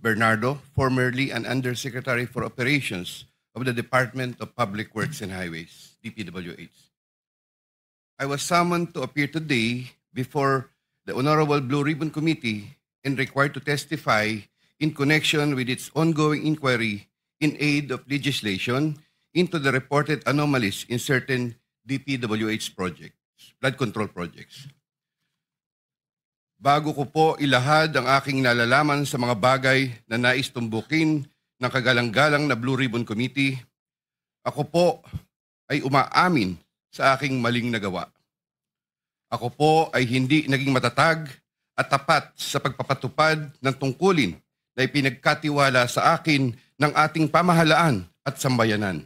Bernardo, formerly an Undersecretary for Operations of the Department of Public Works and Highways, DPWH. I was summoned to appear today before the Honorable Blue Ribbon Committee and required to testify in connection with its ongoing inquiry in aid of legislation into the reported anomalies in certain DPWH projects, flood control projects. Bago ko po ilahad ang aking nalalaman sa mga bagay na nais tumbukin ng kagalang-galang na Blue Ribbon Committee, ako po ay umaamin sa aking maling nagawa. Ako po ay hindi naging matatag at tapat sa pagpapatupad ng tungkulin na ipinagkatiwala sa akin ng ating pamahalaan at sambayanan.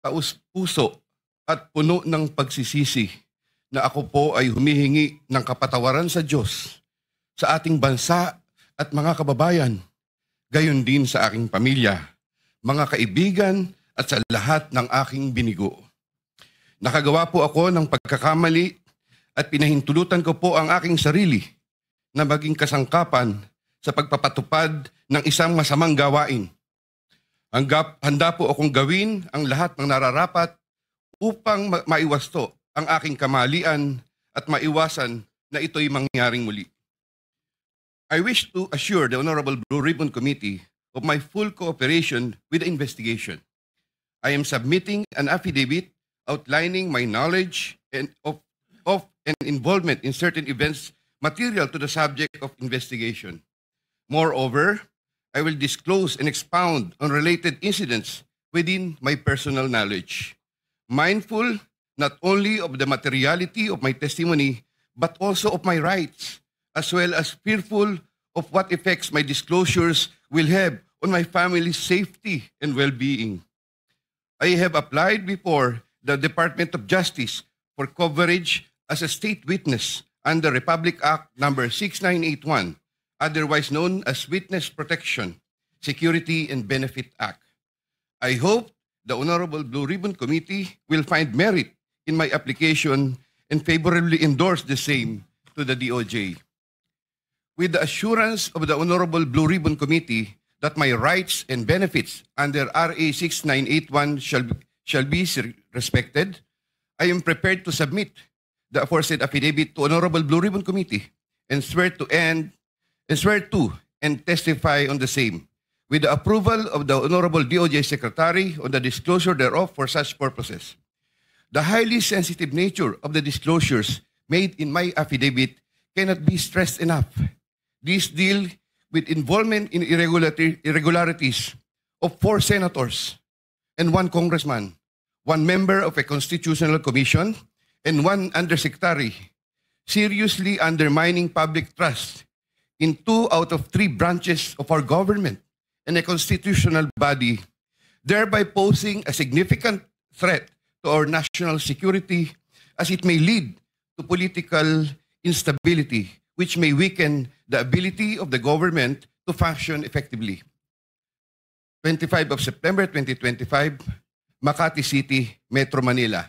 Taus-puso at puno ng pagsisisi na ako po ay humihingi ng kapatawaran sa Diyos, sa ating bansa at mga kababayan, gayon din sa aking pamilya, mga kaibigan at sa lahat ng aking binigo. Nakagawa po ako ng pagkakamali at pinahintulutan ko po ang aking sarili na maging kasangkapan sa pagpapatupad ng isang masamang gawain. Handa po akong gawin ang lahat ng nararapat upang maiwasto ang aking kamalian at maiwasan na ito'y mangyaring muli. I wish to assure the Honorable Blue Ribbon Committee of my full cooperation with the investigation. I am submitting an affidavit outlining my knowledge and of and involvement in certain events material to the subject of investigation. Moreover, I will disclose and expound on related incidents within my personal knowledge, mindful not only of the materiality of my testimony, but also of my rights, as well as fearful of what effects my disclosures will have on my family's safety and well-being. I have applied before the Department of Justice for coverage as a state witness under Republic Act No. 6981, otherwise known as Witness Protection, Security and Benefit Act. I hope the Honorable Blue Ribbon Committee will find merit in my application and favorably endorse the same to the DOJ. With the assurance of the Honorable Blue Ribbon Committee that my rights and benefits under RA 6981 shall be respected, I am prepared to submit the aforesaid affidavit to Honorable Blue Ribbon Committee and swear to and testify on the same, with the approval of the Honorable DOJ Secretary on the disclosure thereof for such purposes. The highly sensitive nature of the disclosures made in my affidavit cannot be stressed enough. These deal with involvement in irregularities of 4 senators and 1 congressman, 1 member of a constitutional commission, and 1 undersecretary, seriously undermining public trust in 2 out of 3 branches of our government and a constitutional body, thereby posing a significant threat to our national security as it may lead to political instability, which may weaken the ability of the government to function effectively. 25 of September 2025, Makati City, Metro Manila.